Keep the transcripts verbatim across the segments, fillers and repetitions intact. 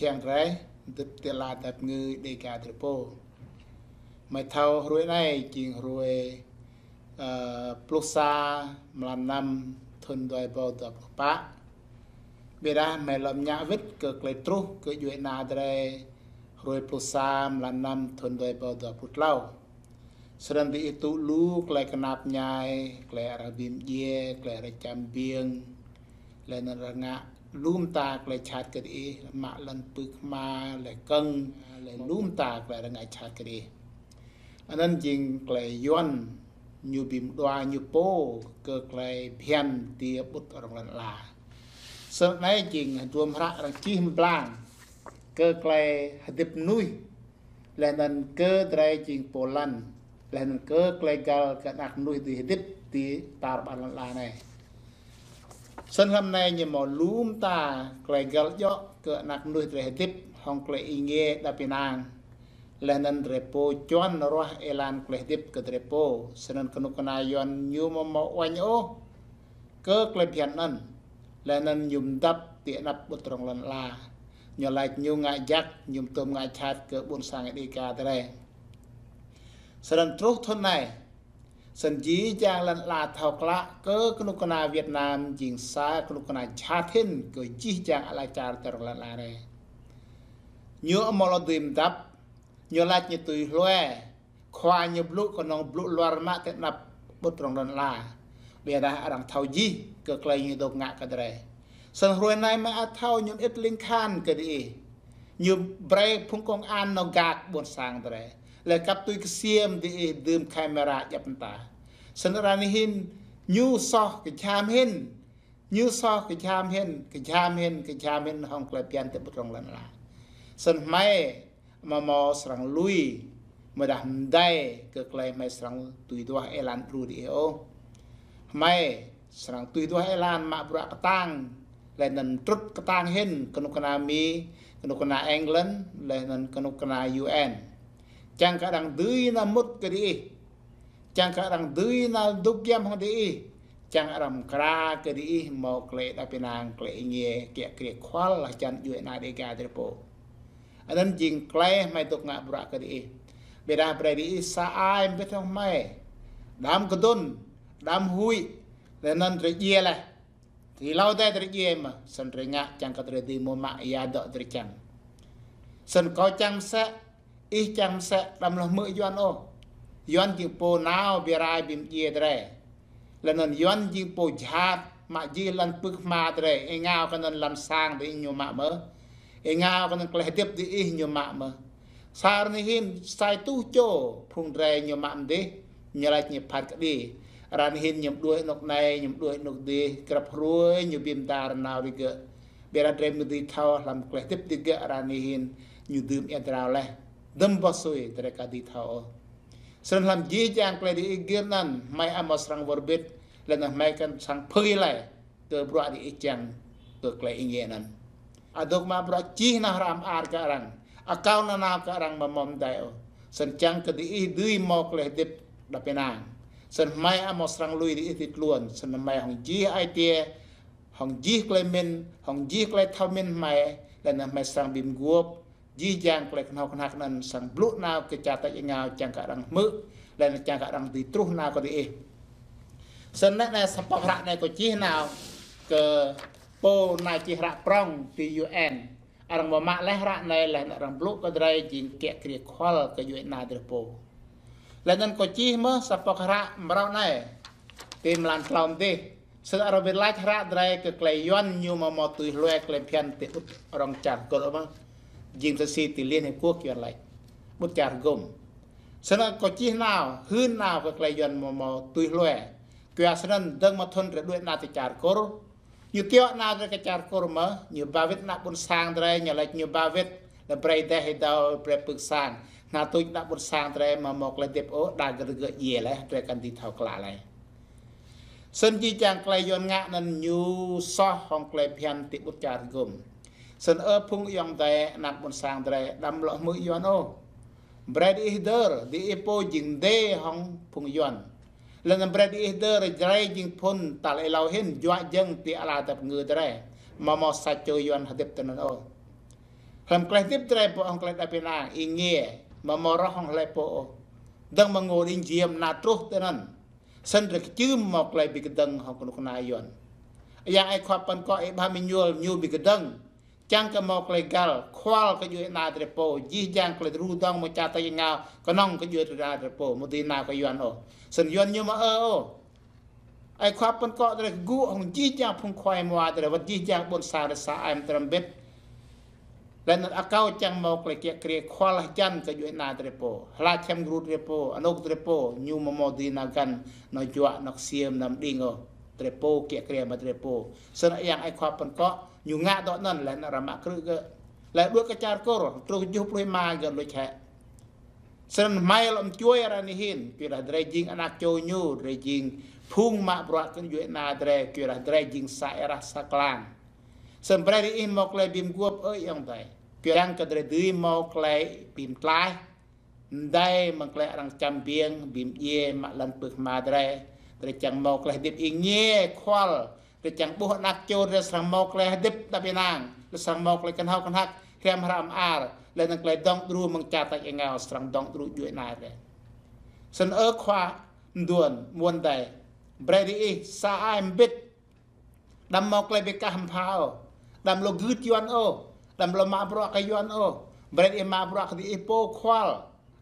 Kiăng drơi, hơdip ti ala tap ngư Dêga drơi pô. Hmei thâo hrơi anai jing hrơi, ơ, pluh sa mlan năm thun dua rơbâo dua pluh pă. Ƀiădah hmei lŏm ñă wĭt kơ klei truh kơ djuai ana drơi hrơi pluh sa mlan năm thun dua rơbâo dua pluh tlâo. Snăn diih tŭ lu klei knap mñai, klei arăng bi mdjiê, klei arăng čăm biêng, leh anăn arăng ngă lu mta klei jhat kơ diih, mă lăn pưk hma, leh kơ̆ng, leh lu mta klei arăng ngă jhat kơ diih. Anăn jing klei Yuăn ñu bi mđua ñu pô kơ klei bhiăn ti ƀŭt rŏng lăn ala. Snăn anei jing hdruôm hră arăng čih mblang kơ klei hơdip mnuih, leh anăn kơ drơi jing pô lăn, leh anăn kơ klei găl kơ anak mnuih dưi hơdip ti tar ƀar lăn ala anei. Snăn hlăm anei ñu mâo lu mta klei găl djŏ kơ anak mnuih drơi hơdip hŏng klei êngiê đăp ênang. Leh anăn drơi pô čuăn ruah êlan klei hơdip kơ drơi pô. Snăn knŭk kna Yuăn ñu amâo mâo uêñ ôh kơ klei bhiăn anăn. Leh anăn ñu mdăp ti anăp ƀŭt rŏng lăn ala. Ñu lač ñu ngă jăk, ñu mtŭm ngă jhat kơ ƀuôn sang Dêga drơi. Snăn truh thun anei, snăn jih jang lăn ala thâo klă kơ knŭk kna Việt Nam jing sa knŭk kna jhat hĭn kơ jih jang ala čar ti rŏng lăn ala anei. Ñu amâo lŏ dưi mdăp, ñu lač ñu tui hlue, khua ñu blŭ knŏng blŭ luar mă ti anăp ƀŭt rŏng lăn ala. Ƀiădah arăng thâo jih kơ klei ñu dôk ngă kơ drơi. Snăn hrơi anei hmei ăt thâo ñu mơĭt lĭng kahan kơ diih. Ñu brei phung công an nao gak ƀuôn sang drơi. Leh kăp tui ksiêm diih dưm camera djăp mta. Snăn ară anei hĭn ñu soh kjham hĭn. Ñu soh kjham hĭn, kjham hĭn, kjham hĭn hŏng klei bhiăn ti ƀŭt rŏng lăn ala. Snăn hmei amâo mâo srăng lui, amâodah mdei kơ klei hmei srăng tui duah êlan đru diih ôh. Hmei srăng tui duah êlan mă bruă ktang, leh anăn trŭt ktang hĭn knŭk kna Mi, knŭk kna England, leh anăn knŭk kna U N. Čiăng kơ arăng dưi nao mŭt kơ diih. Čiăng kơ arăng dưi nao dôk giăm hŏng diih. Čiăng arăng mkra kơ diih mâo klei đăp ênang, klei êngiê, kiă kriê khual hơjăn djuai ana Dêga drơi pô. Anăn jing klei hmei dôk ngă bruă kơ diih. Ƀiădah brei diih sa ai mbĭt hŏng hmei. Đăm kdŭn, đăm huĭ, leh anăn drei djiê leh. Ti êlâo dih drei djiê mơh, snăn drei ngă čiăng kơ drei dưi mâo mă ya dŏ drei čiăng. Snăn kâo čiăng msĕ, ih čiăng msĕ, đăm lŏ hmư̆ Yuăn ôh. Yuăn jing pô nao bi rai bi mdjiê drei. Leh anăn Yuăn jing pô jhat, mă jih lăn pưk hma drei, êngao kơ anăn lăn sang diih ñu mă mơh. Êngao kơ anăn klei hơdip diih ñu mă mơh. Sa ară anei hĭn, sa êtuh čô phung drei ñu mă mdih, ñu lač ñu phat kđi. Ară anei hĭn ñu mđuĕ anôk anei, ñu mđuĕ anôk dih, grăp hruê ñu bi mdar nao digơ̆. Ƀiădah drei amâo dưi thâo hlăm klei hơdip digơ̆ ară anei hĭn ñu dưm êa drao leh. Dŭm boh sui drei ka dưi thâo ôh. Snăn hlăm jih jang klei diih gir anăn, hmei amâo srăng wơr bĭt, leh anăn hmei kăn srăng phưi lei kơ bruă diih čiăng kơ klei êngiê anăn. Adôk mă bruă čih nao hră mơar kơ arăng, akâo nanao kơ arăng amâo mâo mdei ôh. Snăn čiăng kơ diih dưi mâo klei hơdip đăp ênang. Snăn hmei amâo srăng lui diih ti tluôn, snăn hmei hŏng jih ai tiê, hŏng jih klei mĭn, hŏng jih klei thâo mĭn hmei, leh anăn hmei srăng bi mguôp, jih jang klei knhâo knhăk anăn srăng blŭ nao kơ čar tač êngao čiăng kơ arăng hmư̆, leh anăn čiăng kơ arăng dưi truh nao kơ diih. Snăn anei sa pŏk hră anei kâo čih nao kơ pô nao čih hră prŏng ti U N. Arăng mâo mă leh hră anei leh anăn arăng blŭ kơ drei jing kiă kriê khual kơ djuai ana drei pô. Leh anăn kâo čih mơh sa pŏk hră mrâo anei ti mlan tlâo mdih. Snăn arăng bi lač hră drei kơ klei Yuăn ñu amâo mâo tui hlue klei bhiăn ti ƀŭt rŏng čar Kur mơh. Jing tơsĭ ti Liên Hiệp Quốc Yuăn lač ƀŭt čar hgŭm. Snăn kâo čih nao, hưn nao kơ klei Yuăn amâo mâo tui hlue. Kyua snăn dơ̆ng mơ̆ng thŭn drei đuĕ nao ti čar Kur, ñu tiŏ nao drei kơ čar Kur mơh, ñu ba wĭt ană ƀuôn sang drei, ñu lač ñu ba wĭt, leh brei deh êdâo, brei pưk sang. Anăn tuč ană ƀuôn sang drei amâo mâo klei hơdip ôh, đa gơ̆ djiê leh, drei kăn dưi thâo klă lei. Snăn jih jang klei Yuăn ngă anăn ñu soh hŏng klei bhiăn ti ƀŭt čar hgŭm. Snăn ơ phung ayŏng adei ană ƀuôn sang drei đăm lŏ hmư̆ Yuăn ôh. Brei diih hdơr, diih pô jing mdê hŏng phung Yuăn. Leh anăn brei diih hdơr, drei jing phŭn tal êlâo hĭn juă jơ̆ng ti ala tap ngư drei. Amâo mâo sa čô Yuăn hơdip tinăn ôh. Hlăm klei hơdip drei ƀu hŏng klei đăp ƀing ană, ing nge, mă mơ̆ roh hŏng hlei pô ôh. Dơ̆ng mơ̆ng ngô đing jiêm na truh tơ anŭn. Snăn drei kčưm mâo klei bi kdơ̆ng hŏng kơnuk kơna Yuăn. Yang ai khua păn kŏ ih ƀă mơñuôl ñu bi kdơ̆ng. Čang kơ mâo klei găl, khual kơ djuê ana drei pô, jih jang klei dru dŏng mơ̆ng čar tač êngao, kơnơ̆ng kơ djuê ana drei pô, mơ̆ dưi nao kơ Yuăn ôh. Snăn Yuăn ñu mă ơ ôh. Ai khua păn kŏ drei kơ gŭ hŏng jih jang phung khua mua drei, wăt jih jang ƀuôn sang drei sa ai mơtrăm bĭt. Lĕ anŭn akâo čang mâo klei kiă kriê khual hơjăn kơ djuê ana drei pô. Hla čem gru drei pô, anôk drei pô, ñu mơ̆ mâo dưi nao găn, nao juă, nao ksiêm, nao mđing ôh. Drei pô kiă kriê mă drei pô. Snăn yang ai khua păn kŏ, ñu ngă dŏ anŭn lĕ anŭn arăng mă krư̆ gơ̆. Lĕ đuaĭ kơ čar Kur, truh kjuh pluh êma gơ̆ luč hĕ. Snăn hmei lŏm čuê arăng anai hĭn, kyuadah drei jing anak čô ñu, drei jing phung mă bruă kơ djuê ana drei, kyuadah drei jing sa êrah sa klang. Snăn brei diih mâo klei bi mguôp ơ ayŏng adei. Kyuadah kơ drei dưi mâo klei bi mtlaih. Mdei mơ̆ng klei arăng čăm biêng, bi mdjiê mă lăn pưk hma drei. Drei čang mâo klei hơdip ing nge khual. Drei čang ƀuh anak čô drei srăng mâo klei hơdip đăp ênang. Drei srăng mâo klei kơnhâo kơnhăk, hriăm hră mơar. Lĕ anŭn klei dŏng dru mơ̆ng čar tač êngao srăng dŏng dru djuê ana drei. Snăn ơ khua mduôn, mơ̆ng adei. Brei diih sa ai mbĭt. Đăm mâo klei bi kah mbha ôh. Đăm lŏ gưt Yuăn ôh. Đăm lŏ mă bruă kơ Yuăn ôh. Brei diih mă bruă kơ diih pô khual.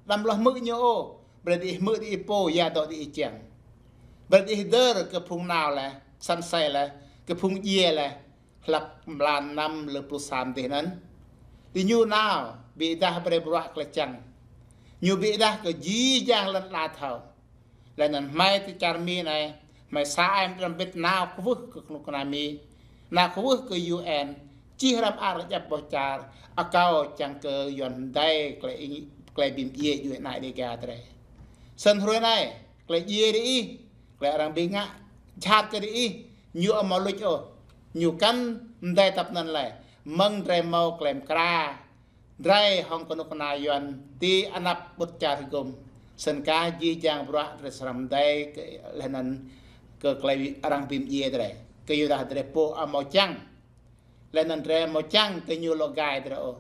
Đăm lŏ hmư̆ ñu ôh. Brei diih hmư̆ diih pô, ya dŏ diih čiăng. Brei diih dơr kơ phung nao lĕ, săn asei lĕ, kơ phung djiê lĕ, hlăk mlan năm lơ pluh sa dih anŭn. Diñu nao, bi êdah brei bruă klei čang. Ñu bi êdah kơ jih jang lăn ala thâo. Lĕ anŭn hmei ti čar Mi anai, hmei sa ai mơtrăm bĭt nao kwưh kơ kơnuk kơna Mi, nao kwưh kơ U N, čih hră mơar djăp boh čar, akâo čang kơ Yuăn mdei klei ing-, klei bi mdjiê djuê ana Dêga drei. Snăn hruê anai, klei djiê diih, klei arăng bi ngă jhat kơ diih, ñu amâo luč ôh, ñu kăn mdei tăp anŭn lĕ, mơ̆ng drei mâo klei mkra, drei hŏng kơnuk kơna Yuăn ti anăp ƀut čar hơgŭm. Snăn kơ jih jang bruă drei srăng mdei kơ, lĕ anŭn kơ klei arăng bi mdjiê drei. Kyuadah drei pô amâo čang. Lĕ anŭn drei amâo čang kơ ñu lŏ gai drei ôh.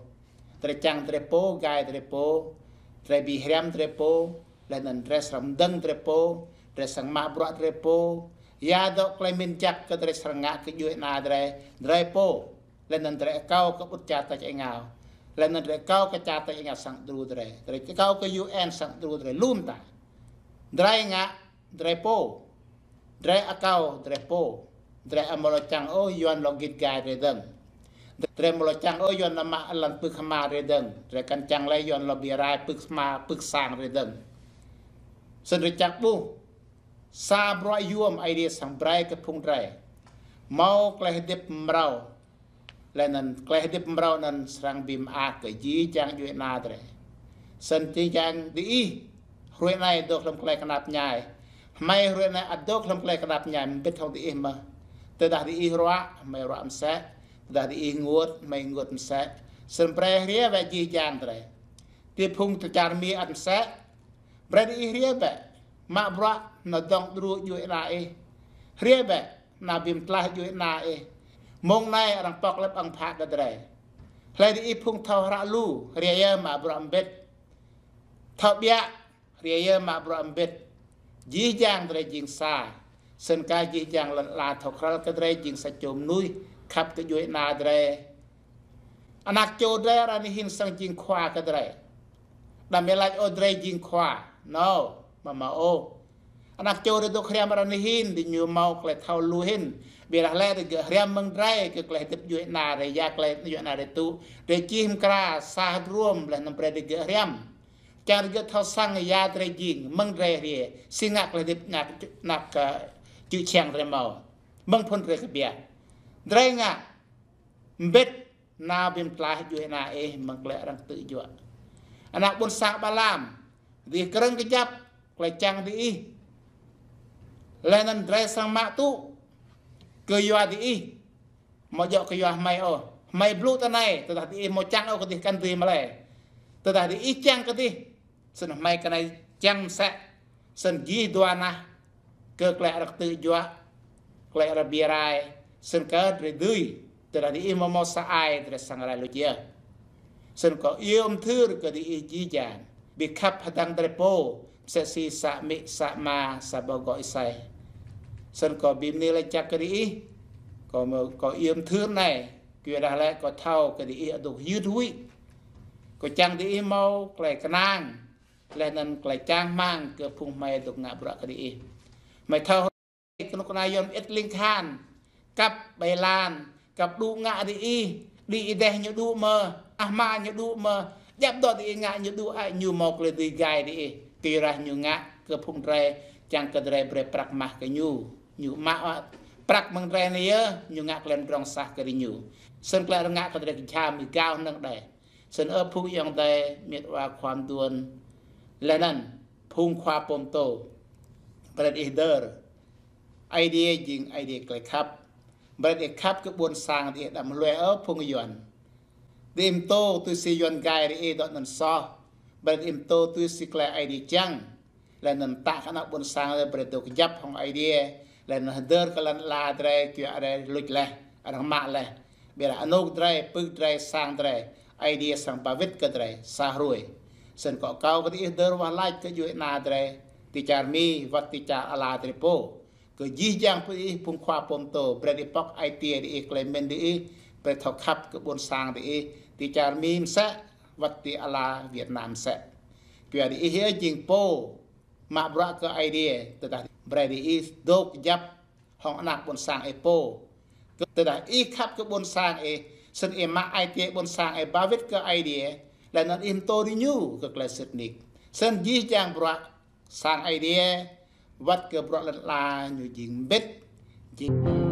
Drei čang drei pô, gai drei pô. Drei bi hriăm drei pô. Lĕ anŭn drei srăng mdơ̆ng drei pô. Drei srăng mă bruă drei pô. Ya dŏ klei mĭn jăk kơ drei srăng ngă kơ djuê ana drei. Drei pô. Lĕ anŭn drei akâo kơ ƀut čar tač êngao. Lĕ anŭn drei akâo kơ čar tač êngao srăng dru drei. Drei akâo kơ U N srăng dru drei. Lŏm ta. Drei ngă, drei pô. Drei akâo, drei pô. Drei amâo lŏ čang ôh Yuăn lŏ git gai drei dơ̆ng. Drei amâo lŏ čang ôh Yuăn lŏ mă lăn pưk hma drei dơ̆ng. Drei kăn čang lĕ Yuăn lŏ bi rai pưk hma, pưk sang drei dơ̆ng. Snăn drei čang ƀuh. Sa bruă yuôm Aê Diê srăng brei kơ phung drei. Mâo klei hơdip mrâo. Lĕ anŭn klei hơdip mrâo anŭn srăng bi mơak kơ jih jang djuê ana drei. Snăn jih jang diih, hruê anai dôk hlăm klei knap mñai. Hmei hruê anai ăt dôk hlăm klei knap mñai, mbĭt hŏng diih mơh. Tơdah diih ruă, hmei ruă msĕ. Tơdah diih ênguôt, hmei ênguôt msĕ. Snăn brei hriê bĕ jih jang drei. Ti phung ti čar Mi ăt msĕ. Brei diih hriê bĕ, mă bruă nao dŏng dru djuê ana ih. Hriê bĕ, nao bi mtlaih djuê ana ih. Mông anai arăng pŏk lĕ ƀăng bhă kơ drei. Hlei diih phung thâo hră lu, hriê yơh mă bruă mbĭt. Thâo ƀiă, hriê yơh mă bruă mbĭt. Jih jang drei jing sa. Snăn kơ jih jang lăn ala thâo krăl kơ drei jing sa čô mnuih khăp kơ djuê ana drei. Anak čô drei ară anai hĭn srăng jing khua kơ drei. Đăm ih lač ôh drei jing khua. Nô, mơ̆ mơ̆ ôh. Anak čô drei dôk hriăm ară anai hĭn, diñu mâo klei thâo lu hĭn. Ƀiădah lĕ digơ̆ hriăm mơ̆ng drei kơ klei hơdip djuê ana drei, ya klei djuê ana drei tŭ. Drei čih mkra sa hơdruôm leh anăn brei digơ̆ hriăm. Čang digơ̆ thâo săng ya drei jing, mơ̆ng drei hriê, si ngă klei hơdip ngă, ngă kơ čư̆ čhiăng drei mâo. Mơ̆ng phŭn drei kbiă. Drei ngă, mbĭt nao bi mtlaih djuê ana ih mơ̆ng klei arăng ktư̆ juă. Anak ƀuôn sang ƀa lam, diih krơ̆ng kjăp, klei čang diih. Leh anăn drei srăng mă tŭ, kơ yua diih. Amâo djŏ kơ yua hmei ôh. Hmei blŭ tơ anai, tơdah diih amâo čang ôh kơ diih kăn dưi mă lei. Tơdah diih čang kơ diih, snăn hmei kơ anai čang msĕ. Snăn jih dua nah kơ klei arăng ktư̆ juă, klei arăng bi rai, snăn kơ drei dưi. Tơdah diih amâo mâo sa ai, drei srăng rai luč yơh. Snăn kâo iêu mthưr kơ diih jih jang. Bi khăp hơdăng drei pô, msĕ si sa amĭ, sa ama, sa boh gŏ êsei. Snăn kâo bi mni lač jăk kơ diih. Kâo mơ-, kâo iêu mthưr anei, kyuadah lĕ kâo thâo kơ diih adôk hyưt huĭ. Kâo čiăng diih mâo klei knang, leh anăn klei čang hmăng kơ phung hmei dôk ngă bruă kơ diih. Hmei thâo knŭk kna Yuăn mơĭt lĭng kahan, kăp ƀai lan, kăp đŭ ngă diih, đĭ êdeh ñu đŭ mơ̆, ah hma ñu đŭ mơ̆, djăp dŏ diih ngă ñu đŭ, ăt ñu mâo klei dưi gai diih. Kyuadah ñu ngă kơ phung drei, čiăng kơ drei brei prăk mah kơ ñu. Ñu mă prăk mơ̆ng drei anei yơh, ñu ngă klei mdrŏng sah kơ diñu. Snăn klei arăng ngă kơ drei kjham êgao hnơ̆ng đei. Snăn ơ phung ayŏng adei, miêt wa khua mduôn, leh anăn phung khua pô mtô, brei diih hdơr Aê Diê jing Aê Diê klei khăp. Brei diih khăp kơ ƀuôn sang diih đăm hlue ơ phung Yuăn. Diih mtô tui si Yuăn gai diih dŏ anăn soh. Brei diih mtô tui si klei Aê Diê čiăng. Leh anăn mtă kơ anak ƀuôn sang drei brei dôk kjăp hŏng Aê Diê. Leh anăn hdơr kơ lăn ala drei, kyua drei luč leh, arăng mă leh. Ƀiădah anôk drei, pưk drei, sang drei, Aê Diê srăng ba wĭt kơ drei sa hruê. Snăn kâo akâo kơ diih hdơr wah lač kơ djuê ana drei, ti čar Mi, wăt ti čar ala drei pô. Kơ jih jang phung ih phung khua pô mtô, brei diih pŏk ai tiê diih, klei mĭn diih, brei thâo khăp kơ ƀuôn sang diih, ti čar Mi msĕ, wăt ti ala Việt Nam msĕ. Kyua diih yơh jing pô mă bruă kơ Aê Diê, tơdah brei diih dôk kjăp hŏng anak ƀuôn sang ih pô. Tơdah ih khăp kơ ƀuôn sang ih, snăn ih mă ai tiê ƀuôn sang ih ba wĭt kơ Aê Diê, leh anăn ih mtô diñu kơ klei sĭt nik. Snăn jih jang bruă sang Aê Diê, wăt kơ bruă lăn ala ñu jing mbĭt, jing